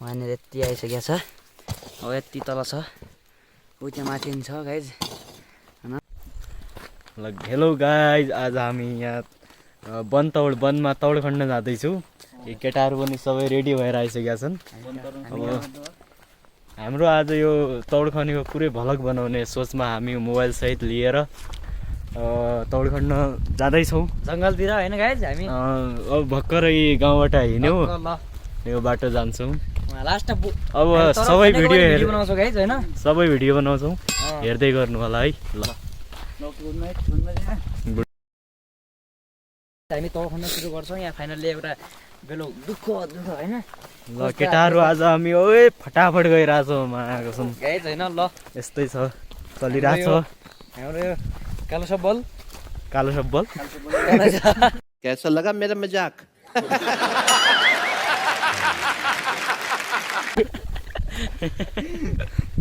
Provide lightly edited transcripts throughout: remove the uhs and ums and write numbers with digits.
वहाँनिर यति आइसकेको छ। अब यति तल छ, ऊ त्यहाँ माथि पनि छ गाइज। हेलो गाइज, आज हामी यहाँ वनमा तौड खण्ड जाँदैछौँ। यो केटाहरू पनि सबै रेडी भएर आइसकेका छन्। अब हाम्रो आज यो तौड खनेको पुरै भ्लग बनाउने सोचमा हामी मोबाइल सहित लिएर तौड खण्ड जाँदैछौँ जङ्गलतिर होइन गाइज। हामी अब भर्खरै गाउँबाट हिँड्यौँ, यो बाटो जान्छौँ। लास्ट अब सबै भिडियो बनाउँछौँ गाइज होइन, सबै भिडियो बनाउँछौँ, हेर्दै गर्नु होला है। ल हामी तौड खन्न सुरु गर्छौँ। यहाँ फाइनल्ली एउटा बेलो दुःख होइन। ल केटाहरू आज हामी ओए फटाफट गइरहेछौँ कसम गाइज होइन। ल यस्तै छ, चलिरहेछ हाम्रो यो कालो सब्बल कैसा लगा मेरा मजाक?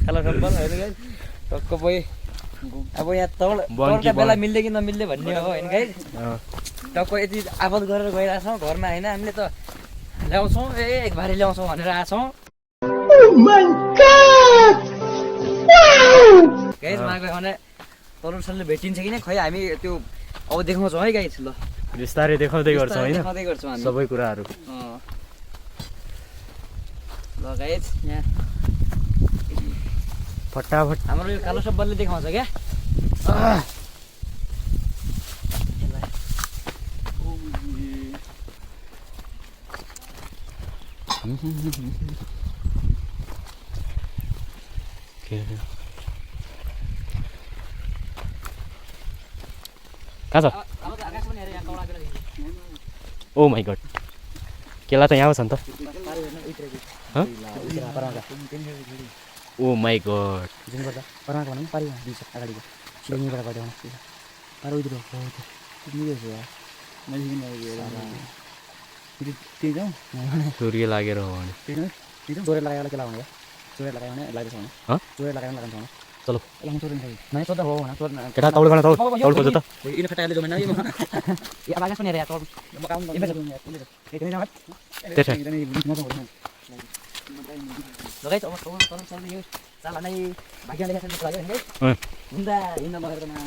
कालो सब्बल होइन गाइज। टक्क पो अब यहाँ तौडका बेला मिल्दै कि नमिल्दै भन्ने हो होइन गाइज। टक्क यति आफत गरेर गइरहेछौँ घरमा होइन। हामीले त ल्याउँछौँ एक भारी ल्याउँछौँ भनेर आएछौँ गाइज। मा गयो भने तरुणले भेटिन्छ कि नै खै, हामी त्यो अब देखाउँछौँ है गाइज। ल बिस्तारै देखाउँदै गर्छौँ होइन देखाउँदै गर्छौँ हामी सबै कुराहरू। ल गाइज यहाँ फटाफट हाम्रो यो कालो सब्बलले देखाउँछ क्या। कहाँ छ? ओ माई गड, केला त यहाँ छ नि त। ओ माई गड, सूर्य लागेर हो भने चलो केटा तौड गर्न तौड खोज त।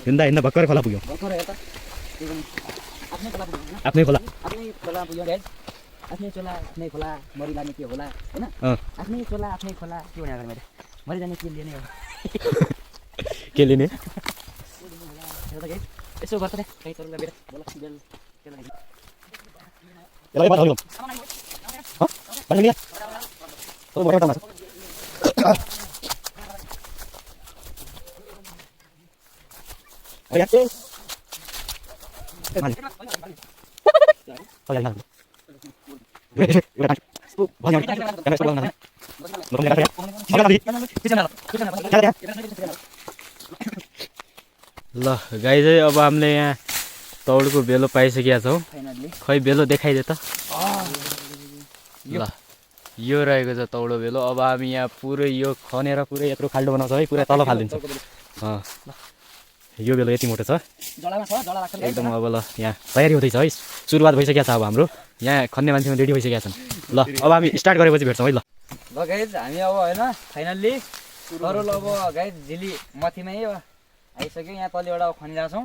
हिँड्दा भर्खर खोला पुग्यो, आफ्नै खोला आफ्नै चोला आफ्नै खोला मरि लाने के होला होइन। आफ्नै चोला आफ्नै खोला के भने अगाडि मैले मरिजाने के लिने हो के लिने यसो गर्छ नि कहीँ तरुला बेर बोला बेल ल गाइज, अब हामीले यहाँ तौडको बेलो पाइसकेका छौँ। खै बेलो देखाइदे त। ल यो रहेको छ तौडो बेलो। अब हामी यहाँ पुरै यो खनेर पुरै यत्रो खाल्डो बनाउँछ है, पुरै तल फालिदिन्छ। यो बेलो यति मोटो छ एकदम। अब ल यहाँ तयारी हुँदैछ है, सुरुवात भइसकेको छ। अब हाम्रो यहाँ खन्ने मान्छेमा रेडी भइसकेका छन्। ल अब हामी स्टार्ट गरेपछि भेट्छौँ है। ल गाइज हामी अब होइन फाइनल्ली तरुल अब गाइज झिली माथिमै आइसक्यो। यहाँ तलबाट अब खनिरहेको छौँ।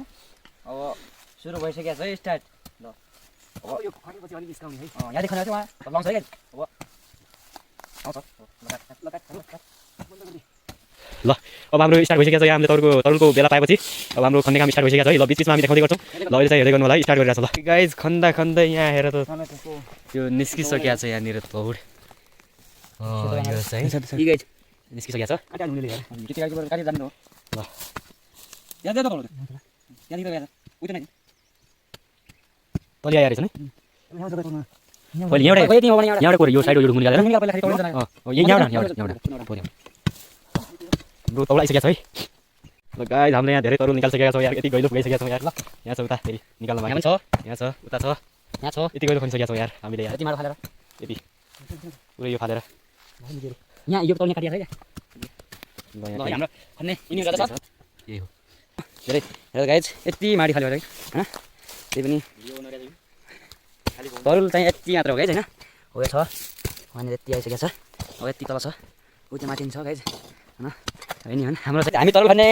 अब सुरु भइसकेको छ है, स्टार्ट। ल अब यो खनेपछि अलिक निस्काउने है, यहाँदेखि खनेपछि उहाँ लाउँछ है। अब आउँछ ल अब हाम्रो स्टार्ट भइसकेको छ। यहाँ हामीले तरुलको बेला पाएपछि अब हाम्रो खन्ने काम स्टार्ट भइसकेको छ है। ल बिचमा हामी देखाउँदै गर्छौँ। ल अहिले चाहिँ हेर्दै गर्नु होला है, स्टार्ट गरिरहेको छ। ल गाइज खन्दा यहाँ हेर त त्यो निस्किसकेको छ यहाँनिर तौड। यो चाहिँ निस्किसकेको छ। तल आएर छ नि यहाँबाट कोर यो साइड यो घुम्नु जाँदैन। तौड आइसकेको छ है। ल गाइज हामीले यहाँ धेरै तरुल निकालिसकेका छौँ यार, यति गहिलो पुगाइसकेका छौँ यार। ल यहाँ छ, उता फेरि निकाल्नु भएको छ, यहाँ छ, उता छ, यहाँ छ, यति गहिलो खनिसकेका छौँ यार हामीले यहाँ। यति पुरै यो फालेर यहाँ यो तौल काटिएको छ क्या। हाम्रो खन्ने यही हो। धेरै हेर गाइज यति माडी खाली भयो होइन। त्यही पनि तरुल चाहिँ यति मात्र हो गाइज होइन। हो यो छ वहाँनिर यति आइसकेको छ। अब यति तल छ ऊ त्यो माथि छ गाइज होइन होइन हाम्रो हामी तल खन्ने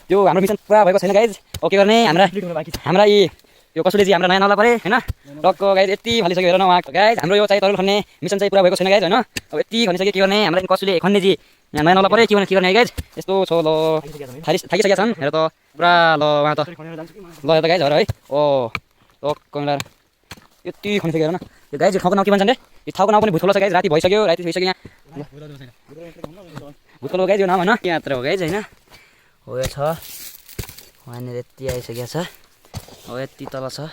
त्यो हाम्रो मिसन पुरा भएको छैन गाइज अब के गर्ने हाम्रा यी यो कसैले चाहिँ हाम्रो नयाँ नला परे होइन टक्क गाइज यति फालिसक्यो हेर न उहाँ गाइज हाम्रो यो चाहिँ तरुल खन्ने मिसन चाहिँ पुरा भएको छैन गाइज होइन अब यति खनिसक्यो के गर्ने हाम्रो कसैले खन्ने चाहिँ यहाँ नयाँ नला परे के गर्ने गाइज यस्तो छ ल थाकिसकेका छन् हेर त पुरा ल उहाँ त ल हेर त गाइज हेर है ओ टक्क मिलाएर यति खनिसक्यो हेर न यो गाइज ठाउँको नाउँ के भन्छन् रे यो ठाउँको नाउँ पनि भुटखोला छ गाइज राति भइसक्यो यहाँ भुटखोला गाइज यो नाम होइन यहाँ मात्र हो गाइज होइन हो यो छ वहाँनिर यति आइसकेको छ हो यति तल छ